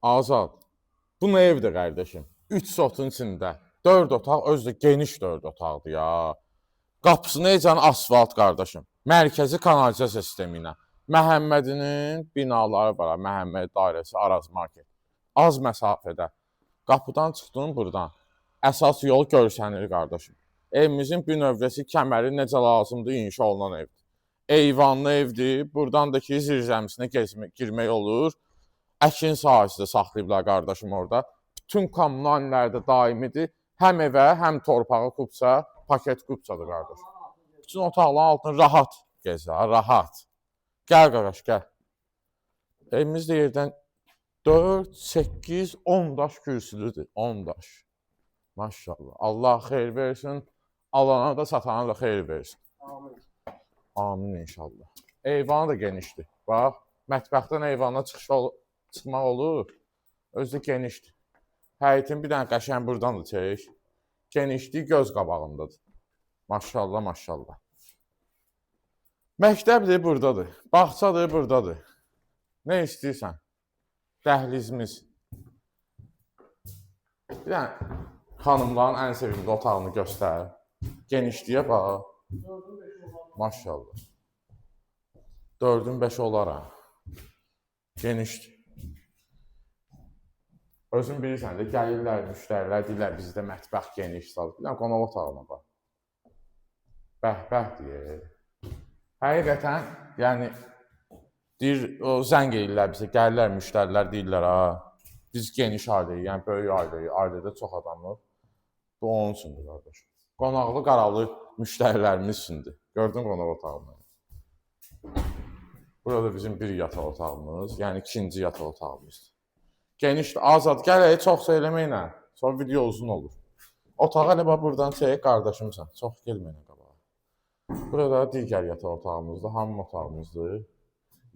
Azad. Bu nə evdir qardaşım? 3 sotun içində 4 otaq, özü də geniş 4 otaqdır ya. Qapısı necə asfalt qardaşım. Mərkəzi kanalizasiya sistemi ilə. Məhəmmədinin binaları var. Ha, Məhəmməd dairəsi, Araz Market. Az məsafədə. Qapıdan çıxdın burdan. Əsas yol görsənir qardaşım. Evimizin bünövrəsi, kəməri necə lazımdır inşa olunan evdir. Eyvanlı evdir. Burdan da ki zirzəmisinə gezmək, girmək olur. Əkin sahəsi də saxlayıblar qardaşım orada. Bütün kommunallər də daimidir. Həm evə, həm torpağa kupça, paket kupçadır qardaşım. Bütün otaqların altını rahat gəzər, rahat. Gəl qardaş, gəl. Evimiz də yerdən 4, 8, 10 daş kürsülüdür. 10 daş. Maşallah. Allah xeyir versin. Alana da satana da xeyir versin. Amin. Amin inşallah. Eyvanı da genişdir. Bax, mətbəxdən eyvana çıxmaq olur. Özü də genişdir. Həyətin bir dənə qəşəng burdan da çək. Genişliyi göz qabağındadır. Maşallah, maşallah. Məktəbdir burdadır. Bağçadır burdadır. Nə istəyirsən? Dəhlizimiz. Bir dənə xanımların ən sevimli otağını göstər. Genişliyə bax. Dördün beşi olar. Maşallah. Dördün beşi olar ha. Genişdir. Özün bilirsən də gəlirlər müştərilər deyirlər bizdə mətbəx geniş sal. Bir dənə qonaq otağına bax. Bəh bəh deyir. Həqiqətən, yəni deyir o zəng eləyirlər bizə, gəlirlər müştərilər deyirlər ha. Biz geniş ailəyik, yəni böyük ailəyik, ailədə çox adamıq. Bu onun üçündür qardaş. Qonaqlı qaralı müştərilərimiz üçündür. Gördün qonaq otağını? Burada bizim bir yataq otağımız, yəni ikinci yataq otağımızdır. Genişdir, Azad, gəl ey, çox söyləməklə. Sonra video uzun olur. Otağa elə bax burdan çək, qardaşımsan. Çox gəlməklə qabağa. Burada digər yataq otağımızdır, hamam otağımızdır.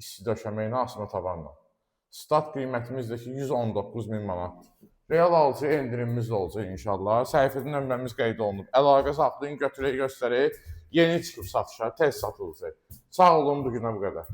İsti döşəməklə, asma tavanla. Stat qiymətimiz də ki 119 min manatdır. Real alıcı endirimimiz də olacaq inşallah. Səhifədə nömrəmiz qeyd olunub. Əlaqə saxlayın, götürək, göstərək. Yeni çıxıb satışa, tez satılacaq. Sağ olun, bu günə bu qədər.